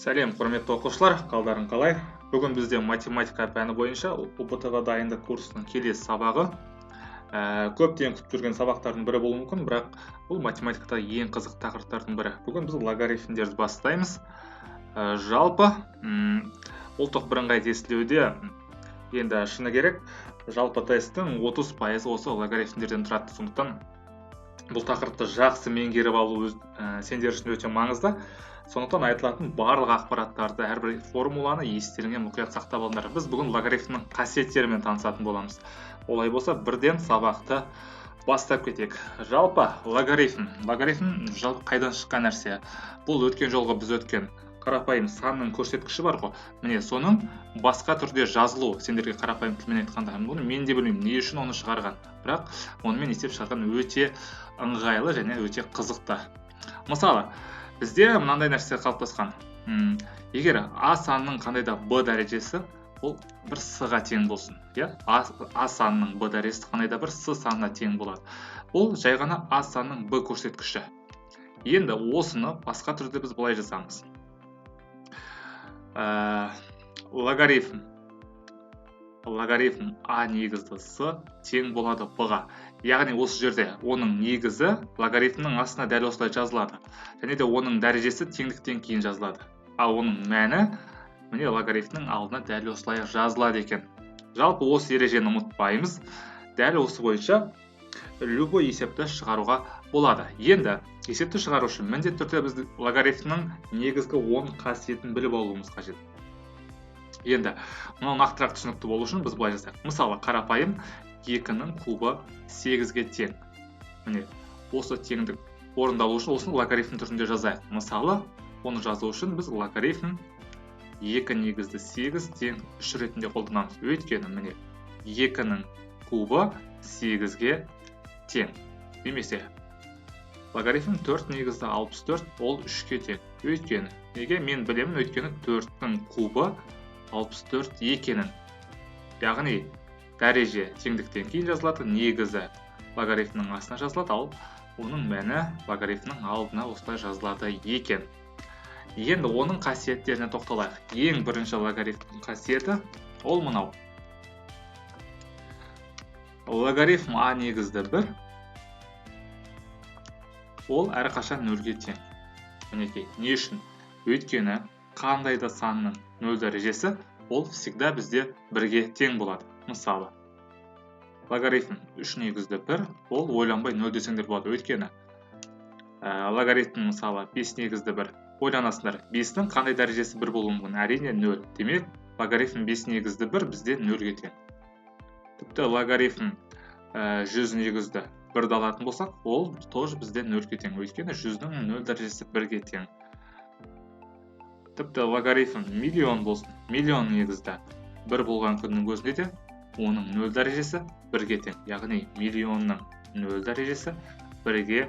Сәлем, құрметті оқушылар, қалдарың қалай? Бүгін бізде математика пәні бойынша ҰБТ-ға дайындық курсының келесі сабағы. Көптен күтіп жүрген сабақтардың бірі болуы мүмкін, бірақ бұл математикада ең қызық тақырыптардың бірі. Бүгін біз логарифмдерді бастаймыз. Жалпы, ұлттық бірыңғай тестілеуде енді шыны керек, жалпы тесттің 30% осы логарифмдерден тұрады. Сондықтан бұл тақырыпты жақсы меңгеріп алу сендер үшін өте маңызды. Сондықтан айтылатын барлық ақпараттарды, әрбір формуланы естеріңе мұқият сақтап алыңдар. Біз бүгін логарифмнің қасиеттерімен танысатын боламыз. Олай болса, бірден сабақты бастап кетейік. Жалпы логарифм. Логарифм жалпы қайдан шыққан нәрсе? Бұл өткен жолғы біз өткен қарапайым санның көрсеткіші бар ғой. Міне, соның басқа түрде жазылу, сендерге қарапайым тілмен айтқанда, бұны мен де білмеймін, не үшін оны шығарған. Бірақ онымен есеп шығарған өте ыңғайлы және өте қызықты. Мысалы, бізде мынандай нәрсе қалыптасқан. Егер А санының қандай да Б дәрежесі ол бір С-ға тең болсын, иә? А санының Б дәрежесі қандай да бір С санына тең болады. Бұл жай ғана А санының Б көрсеткіші. Енді осыны басқа түрде біз былай жазамыз. Логарифм А негізді С тең болады Б-ға. Яғни осы жерде оның негізі логарифмнің астына дәл осылай жазылады. Және де оның дәрежесі теңдіктен кейін жазылады. Ал оның мәні міне логарифмнің алдына дәл осылай жазылады екен. Жалпы осы ережені ұмытпаймыз. Дәл осы бойынша любой есепті шығаруға болады. Енді есепті шығару үшін міндетті түрде біз логарифмнің негізгі 10 қасиетін біліп алуымыз қажет. Енді мынау нақтырақ түсінікті болу үшін біз былай жасайық. Мысалы, қарапайым 2-нің кубы 8-ге тең. Міне, осы теңдік орындалу үшін осыны логарифм түрінде жазайық. Мысалы, оны жазу үшін біз логарифм 2 негізді 8 тең 3 ретінде қолданамыз. Өйткені міне 2-нің кубы 8-ге тең. Немесе логарифм 4 негізді 64 ол 3-ке тең. Өйткені, неге мен білемін, өйткені 4-тің кубы 64 екенін. Яғни дәреже теңдіктен кейін жазылады, негізі логарифмнің астына жазылады, ал оның мәні логарифмнің алдына осылай жазылады екен. Енді оның қасиеттеріне тоқталайық. Ең бірінші логарифмнің қасиеті ол мынау. Логарифм А негізді 1 ол әрқашан нөлге тең. Мінекей, не үшін? Өйткені қандай да санның нөл дәрежесі ол всегда бізде бірге тең болады. Мысалы, логарифм 3 негізді 1 ол ойланбай 0 десеңдер болады. Өйткені логарифм мысалы 5 негізді 1, ойланасыңдар, 5-нің қандай дәрежесі 1 болуы мүмкін? Әрине 0. Демек, логарифм 5 негізді 1 бізде 0-ге тең. Тіпті логарифм 100 негізді 1-ді алатын болсақ, ол тоже бізде 0-ге тең. Өйткені 100-дің 0 дәрежесі 1-ге тең. Тіпті логарифм миллион болсын, миллион негізді 1 болған күннің өзінде де оның 0 дәрежесі 1-ге тең. Яғни миллионның 0 дәрежесі 1-ге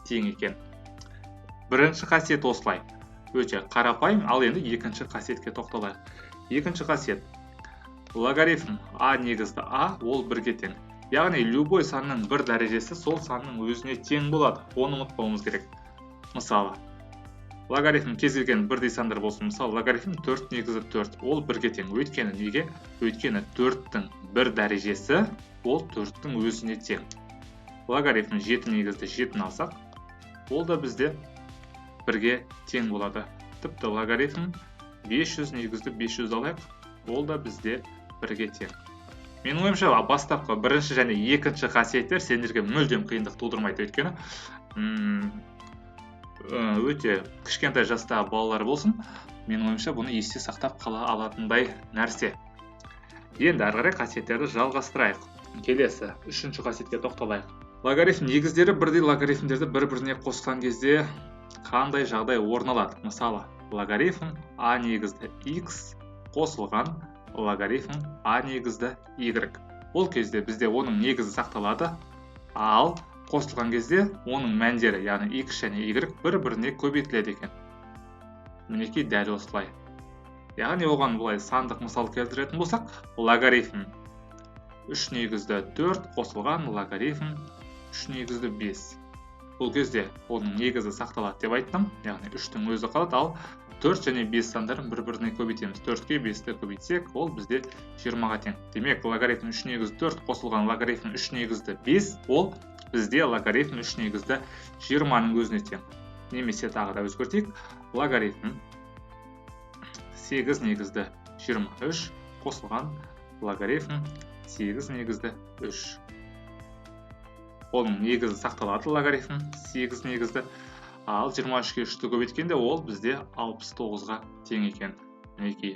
тең екен. Бірінші қасиет осылай. Өте қарапайым, ал енді екінші қасиетке тоқталайық. Екінші қасиет. Логарифм А негізді А ол 1-ге тең. Яғни любой санның бір дәрежесі сол санның өзіне тең болады. Оны ұмытпауымыз керек. Мысалы, логарифм кез келген бірдей сандар болсын. Мысалы, логарифм 4 негізі 4 ол 1-ге тең. Өйткені неге? Өйткені 4-тің бір дәрежесі ол 4-тің өзіне тең. Логарифм 7 негізді 7-ні алсақ, ол да бізде 1-ге тең болады. Тіпті логарифм 500 негізді 500 алайық, ол да бізде 1-ге тең. Менің ойымша, бастапқы бірінші және екінші қасиеттер сендерге мүлдем қиындық тудырмайды. Өйткені өте кішкентай жастағы балалар болсын, менің ойымша, бұны есте сақтап қала алатындай нәрсе. Енді әрі қарай қасиеттерді жалғастырайық. Келесі үшінші қасиетке тоқталайық. Логарифм негіздері бірдей логарифмдерді бір-біріне қосқан кезде қандай жағдай орын алады? Мысалы, логарифм А негізді x қосылған логарифм А негізді y. Ол кезде бізде оның негізі сақталады, ал қосылған кезде оның мәндері, яғни x және y бір-біріне көбейтіледі екен. Мінекей, дәл осылай. Яғни оған былай сандық мысал келтіретін болсақ, логарифм 3 негізді 4 қосылған логарифм 3 негізді 5. Бұл кезде оның негізі сақталады деп айттым, яғни 3-тің өзі қалады, ал 4 және 5 сандарын бір-біріне көбейтеміз. 4-ке 5-ті көбейтсек, ол бізде 20-ға тең. Демек, логарифм 3 негізді 4 қосылған логарифм 3 негізді 5, ол бізде логарифм 3 негізді 20-ның өзіне тең. Немесе тағы да өзгертейік. Логарифм 8 негізді 23 қосылған логарифм 8 негізді 3. Оның негізі сақталады, логарифм 8 негізді. Ал 23-ке 3-ті көбейткенде ол бізде 69-ға тең екен. Мінекей,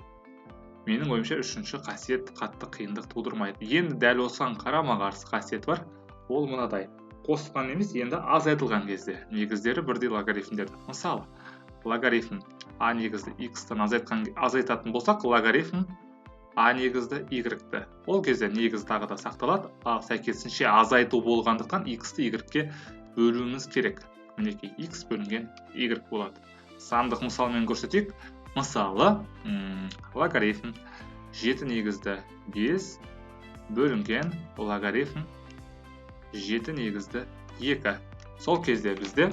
менің ойымша, үшінші қасиет қатты қиындық тудырмайды. Енді дәл осыған қарама-қарсы қасиет бар. Ол мынадай: қосылған емес, енді азайтылған кезде негіздері бірдей логарифмдерді. Мысалы, логарифм а негізді x-тан азайтатын болсақ, логарифм а негізді y-ті. Ол кезде негіз тағы да сақталады, ал сәйкесінше азайту болғандықтан x-ті y-ке бөлуіміз керек. Мінекей, x бөлінген y болады. Сандық мысалмен көрсетейік. Мысалы, логарифм 7 негізді 5 бөлінген логарифм 7 негізді 2. Сол кезде бізде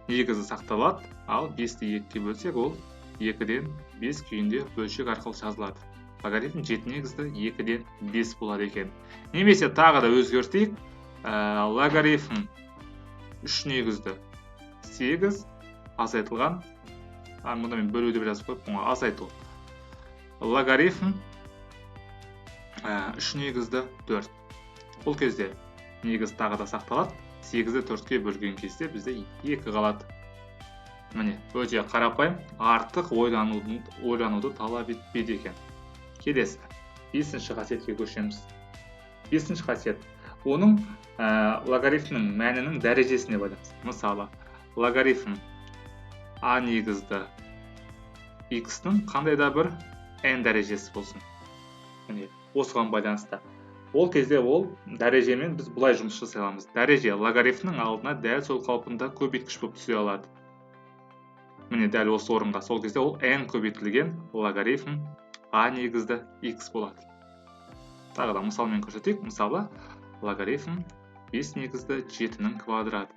негізі сақталады, ал 5-ті 2-ге бөлсек, ол 2-ден 5 күйінде бөлшек арқылы жазылады. Логарифм 7 негізді 2-ден 5 болады екен. Немесе тағы да өзгертейік. Логарифм 3 негізді 8 азайтылған, мұнда мен бөлу деп жазып қойыппын ғой, азайту логарифм 3 негізді 4. Бұл кезде негіз тағы да сақталады. 8-ді 4-ке бөлген кезде бізде 2 қалады. Міне, өте қарапайым, артық ойлануды талап етпейді екен. Келесі бесінші қасиетке көшеміз. Бесінші қасиет оның логарифмнің мәнінің дәрежесіне байланысты. Мысалы, логарифм а негізді x-тің қандай да бір n дәрежесі болсын. Міне, осыған байланысты. Ол кезде ол дәрежемен біз былай жұмыс жасай аламыз. Дәреже логарифмнің алдына дәл сол қалпында көбейткіш болып түсе алады. Міне, дәл осы орынға. Сол кезде ол n көбейтілген логарифм а негізді x болады. Тағы да мысалмен көрсетейік. Мысалы, логарифм 5 негізді 7-нің квадраты.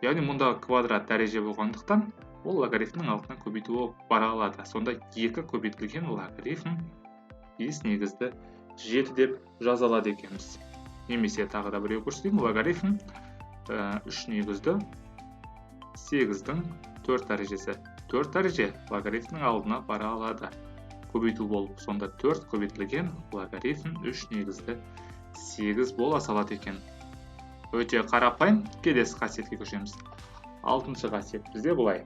Яғни мұндағы квадрат дәреже болғандықтан, ол логарифмнің алдына көбейту болып бара алады. Сонда 2 көбейтілген логарифм 5 негізді 7 деп жаза алады екенбіз. Немесе тағы да біреу көрсетейін. Логарифм 3 негізді 8-дің 4 дәрежесі. 4 дәреже логарифмнің алдына бара алады көбейту болып. Сонда 4 көбейтілген логарифм 3 негізді 8 бола салады екен. Өте қарапайым. Келесі қасиетке көшеміз. Алтыншы қасиет бізде былай.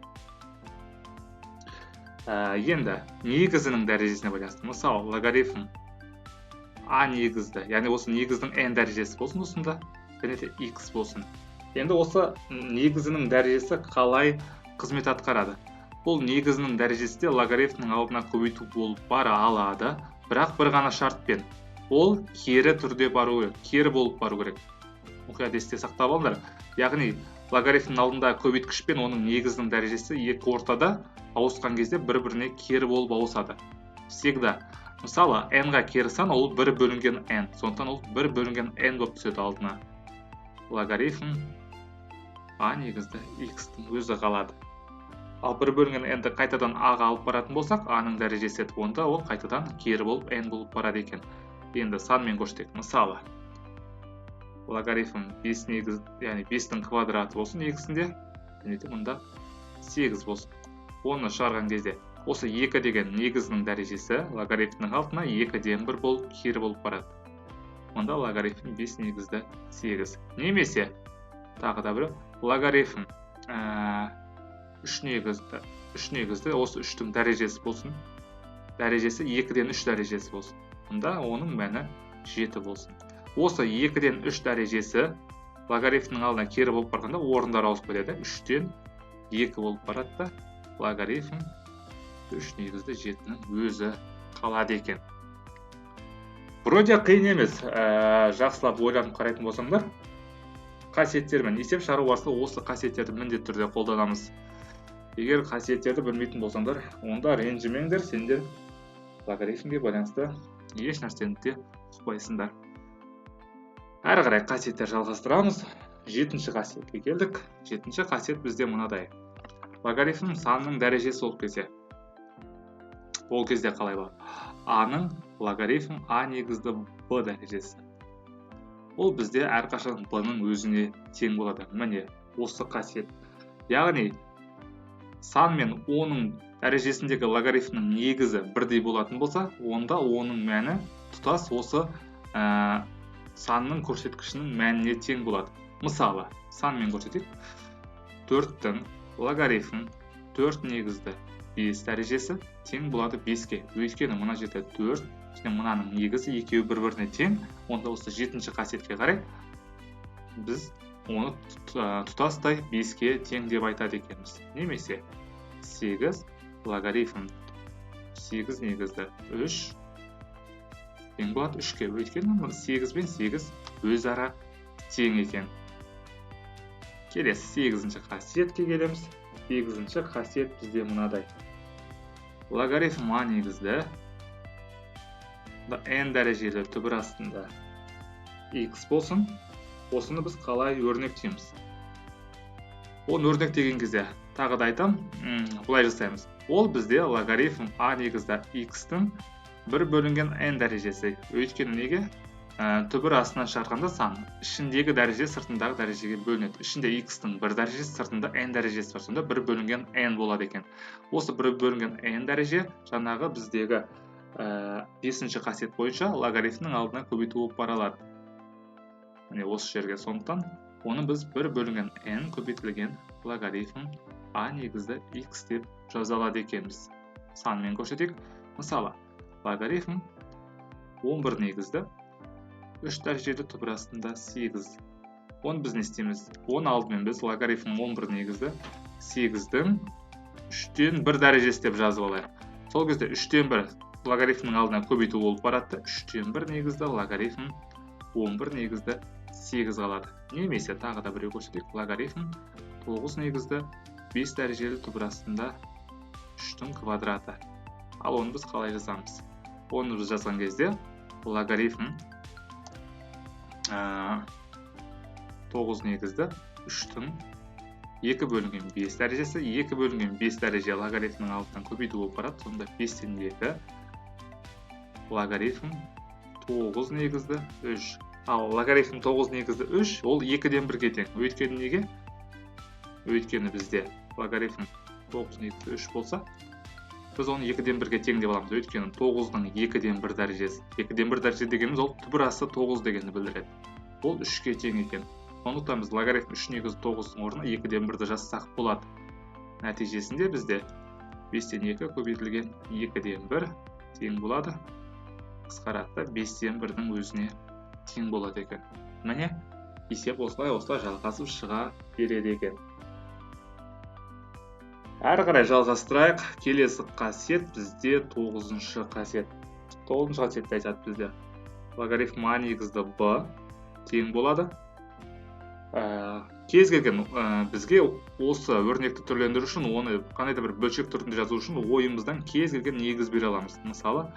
Енді негізінің дәрежесіне байланысты. Мысалы, логарифм а негізді, яғни осы негіздің n дәрежесі болсын осында, және де x болсын. Енді осы негізінің дәрежесі қалай қызмет атқарады? Бұл негізінің дәрежесі де логарифмнің алдына көбейту болып бара алады, бірақ бір ғана шартпен: ол кері түрде бару керек, кері болып бару керек. Мұқият есте сақтап алыңдар. Яғни логарифмнің алдында көбейткіш пен оның негізінің дәрежесі екі ортада ауысқан кезде бір біріне кері болып ауысады всегда. Мысалы, n-ға кері сан ол бір бөлінген n, сондықтан ол бір бөлінген n болып түседі алдына. Логарифм а негізді x-тің өзі қалады. Ал бір бөлінген n-ді қайтадан а-ға алып баратын болсақ, а-ның дәрежесі етіп, онда ол қайтадан кері болып n болып барады екен. Енді санмен көрсетейік. Мысалы, логарифм 5 негіз, яғни 5-тің квадраты болсын негізінде, және де мұнда 8 болсын. Оны шығарған кезде осы 2 деген негізінің дәрежесі логарифмнің алдына 2-ден 1 болып кері болып барады. Мұнда логарифм 5 негізді 8. Немесе тағы да бір логарифм 3 негізді, 3 негізді осы 3-тің дәрежесі болсын. Дәрежесі 2-ден 3 дәрежесі болсын. Мұнда оның мәні 7 болсын. Осы 2-ден 3 дәрежесі логарифмнің алдына кері болып барғанда орындар ауысып кетеді. 3-тен 2 болып барады да, логарифм 3 негізді 7-нің өзі қалады екен. Вроде қиын емес, жақсылап ойланып қарайтын болсаңдар. Қасиеттермен есеп шығару барысында осы қасиеттерді міндетті түрде қолданамыз. Егер қасиеттерді білмейтін болсаңдар, онда ренжімеңдер, сендер логарифмге байланысты еш нәрсені де ұқпайсыңдар. Әрі қарай қасиеттер жалғастырамыз. Жетінші қасиетке келдік. Жетінші қасиет бізде мынадай: логарифм санының дәрежесі болып келсе. Ол кезде қалай болады? А-ның логарифм А негізді Б дәрежесі. Ол бізде әрқашан Б-ның өзіне тең болады. Міне, осы қасиет. Яғни, сан мен оның дәрежесіндегі логарифмнің негізі бірдей болатын болса, онда оның мәні тұтас осы санның көрсеткішінің мәніне тең болады. Мысалы, санмен көрсетейік. 4-тің логарифм 4 негізді 5 дәрежесі тең болады 5-ке. Өйткені мына жерде 4 және мынаның негізі екеуі бір-біріне тең. Онда осы 7-ші қасиетке қарай біз оны тұтастай 5-ке тең деп айтады екенбіз. Немесе 8 логарифм 8 негізді 3 тең болады 3-ке. Өйткені 8 бен 8 өзара тең екен. Келесі 8-ші қасиетке келеміз. 8-ші қасиет бізде мынадай. Логарифм А негізді n дәрежелі түбір астында x болсын. Осыны біз қалай өрнектейміз? Оны өрнектеген кезде тағы да айтам, былай жасаймыз. Ол бізде логарифм А негізді x-тің 1 бөлінген n дәрежесі. Өйткені неге? Түбір астынан шығарғанда сан ішіндегі дәреже сыртындағы дәрежеге бөлінеді. Ішінде x-тің 1 дәрежесі, сыртында n дәрежесі бар. Сонда 1 бөлінген n болады екен. Осы 1 бөлінген n дәреже жаңағы біздегі 5-ші қасиет бойынша логарифмнің алдына көбейту болып бара алады. Міне осы жерге. Сондықтан оны біз 1 бөлінген n көбейтілген логарифм а негізді x деп жаза алады екенбіз. Санмен көрсетейік. Мысалы, логарифм 11 негізді 3 дәрежелі түбір астында 8. Оны біз не істейміз? Оны алдымен біз логарифм 11 негізді 8-дің 3-тен 1 дәрежесі деп жазып алайық. Сол кезде 3-тен 1 логарифмнің алдына көбейту болып барады. 3-тен 1 негізді логарифм 11 негізді 8 қалады. Немесе тағы да біреу көрсетейік. Логарифм 9 негізді 5 дәрежелі түбір астында 3-тің квадраты. Ал оны біз қалай жазамыз? Оны біз жазған кезде логарифм 9 негізді 3-тің 2 бөлінген 5 дәрежесі, 2 бөлінген 5 дәреже логарифмнің алдынан көбейту болып барады. Сонда 5-тен 2 логарифм 9 негізді 3. Ал логарифм 9 негізді 3 ол 2-ден 1-ге тең. Өйткені неге? Өйткені бізде логарифм 9 негізді 3 болса, біз оны 2-ден 1-ге тең деп аламыз. Өйткені 9-ның 2-ден 1 дәрежесі. 2-ден 1 дәреже дегеніміз ол түбір асты 9 дегенді білдіреді. Ол 3-ке тең екен. Сондықтан біз логарифм 3 негізі 9-ның орнына 2-ден 1-ді жазсақ болады. Нәтижесінде бізде 5-тен 2 көбейтілген 2-ден 1 тең болады. Қысқарады да 5-тен 1-дің өзіне тең болады екен. Міне, есеп осылай жалғасып шыға береді екен. Әрі қарай жалғастырайық. Келесі қасиет бізде 9-шы қасиет. 9-шы қасиетті айтады бізде. Логарифм А негізді Б тең болады. Кез келген бізге осы өрнекті түрлендіру үшін, оны қандай да бір бөлшек түрінде жазу үшін ойымыздан кез келген негіз бере аламыз. Мысалы,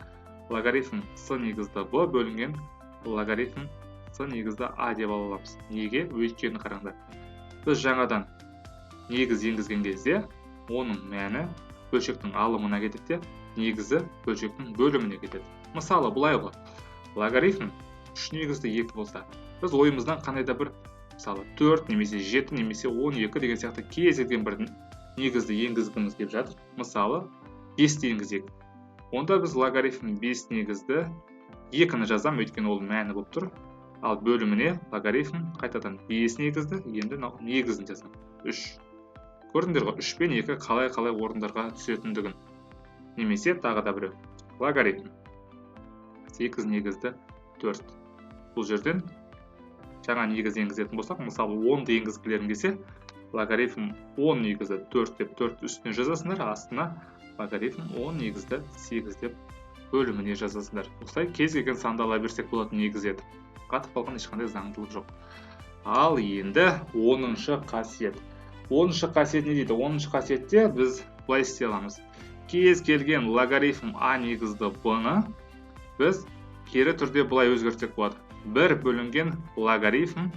логарифм С негізді Б бөлінген логарифм С негізді А деп ала аламыз. Неге? Өйткені қараңдар, біз жаңадан негіз енгізген кезде оның мәні бөлшектің алымына кетеді де, негізі бөлшектің бөліміне кетеді. Мысалы, былай ғой. Логарифм 3 негізді 2 болса, біз ойымыздан қандай да бір, мысалы, 4 немесе 7 немесе 12 деген сияқты кез келген бір негізді енгізгіміз келіп жатыр. Мысалы, 5-ті енгізейік. Онда біз логарифм 5 негізді 2-ні жазам, өйткені ол мәні болып тұр. Ал бөліміне логарифм қайтадан 5 негізді, енді негізін жазам. 3. Көрдіңдер ғой, 3 пен 2 қалай-қалай орындарға түсетіндігін. Немесе тағы да біреу. Логарифм 8 негізді 4. Бұл жерден жаңа негіз енгізетін болсақ, мысалы 10-ды енгізгілерің келсе, логарифм 10 негізді 4 деп 4 үстіне жазасыңдар, астына логарифм 10 негізді 8 деп бөліміне жазасыңдар. Осылай кез келген санды ала берсек болатын негіз еді. Қатып қалған ешқандай заңдылық жоқ. Ал енді 10-шы қасиет. 10-шы қасиет не дейді? 10-шы қасиетте біз былай істей аламыз. Кез келген логарифм А негізді Б-ны біз кері түрде былай өзгертсек болады. 1 бөлінген логарифм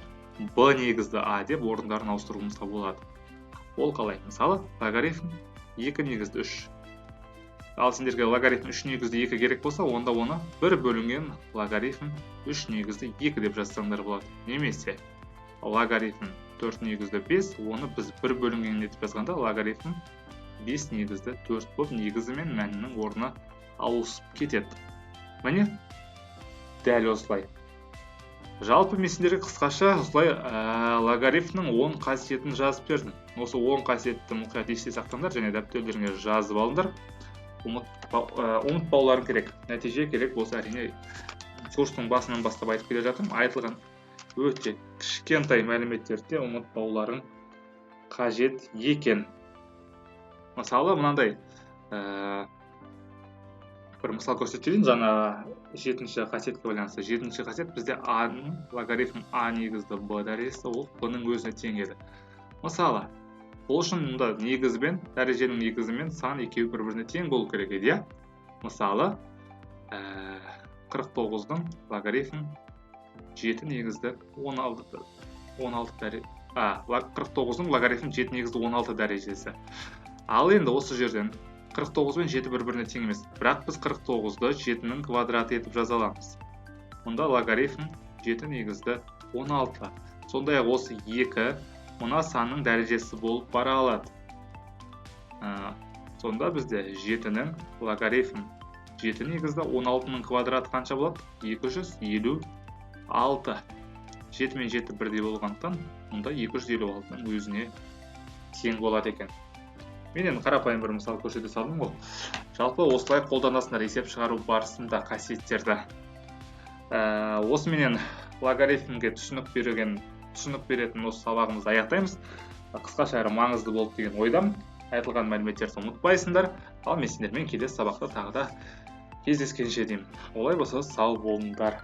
Б негізді А деп орындарын ауыстыруымызға болады. Ол қалай? Мысалы, логарифм 2 негізді 3. Ал сендерге логарифм 3 негізді 2 керек болса, онда оны 1 бөлінген логарифм 3 негізді 2 деп жазсаңдар болады. Немесе логарифм 4 негізді 5, оны біз 1 бөлінген деп жазғанда логарифм 5 негізді 4 болып, негізі мен мәнінің орны ауысып кетеді. Міне, дәл осылай. Жалпы мен сендерге қысқаша осылай логарифмнің 10 қасиетін жазып бердім. Осы 10 қасиетті мұқият есте сақтаңдар және дәптерлеріңе жазып алыңдар. Ұмытпауларың керек. Нәтиже керек болса, әрине, курстың басынан бастап айтып келе жатырмын. Айтылған өте кішкентай мәліметтерді де ұмытпауларың қажет екен. Мысалы, мынандай бір мысал көрсетейін жаңа жетінші қасиетке байланысты. Жетінші қасиет бізде а-ның логарифм а негізді б дәрежесі, ол б-ның өзіне тең еді. Мысалы, ол үшін мұнда негіз бен дәреженің негізі мен сан екеуі бір біріне тең болу керек еді, иә. Мысалы, 49-дың логарифм 7 негізді 16 16, 49-дың логарифм 7 негізді 16 дәрежесі. Ал енді осы жерден 49 бен 7 бір біріне тең емес, бірақ біз 49-ды 7-нің квадраты етіп жаза аламыз. Мұнда логарифм 7 негізді 16. Сондай ақ осы 2 мына санның дәрежесі болып бара алады. Сонда бізде 7-нің логарифм 7 негізді 16-ның квадраты қанша болады? 256. 7 мен 7 бірдей болғандықтан, мұнда 256-ның өзіне тең болады екен. Мен енді қарапайым бір мысал көрсете салдым ғой. Жалпы осылай қолданасыңдар есеп шығару барысында қасиеттерді. Осыменен логарифмге түсінік беретін осы сабағымызды аяқтаймыз. Қысқаша әрі маңызды болды деген ойдамын. Айтылған мәліметтерді ұмытпайсыңдар. Ал мен сендермен келесі сабақта тағы да кездескенше деймін. Олай болса, сау болыңдар.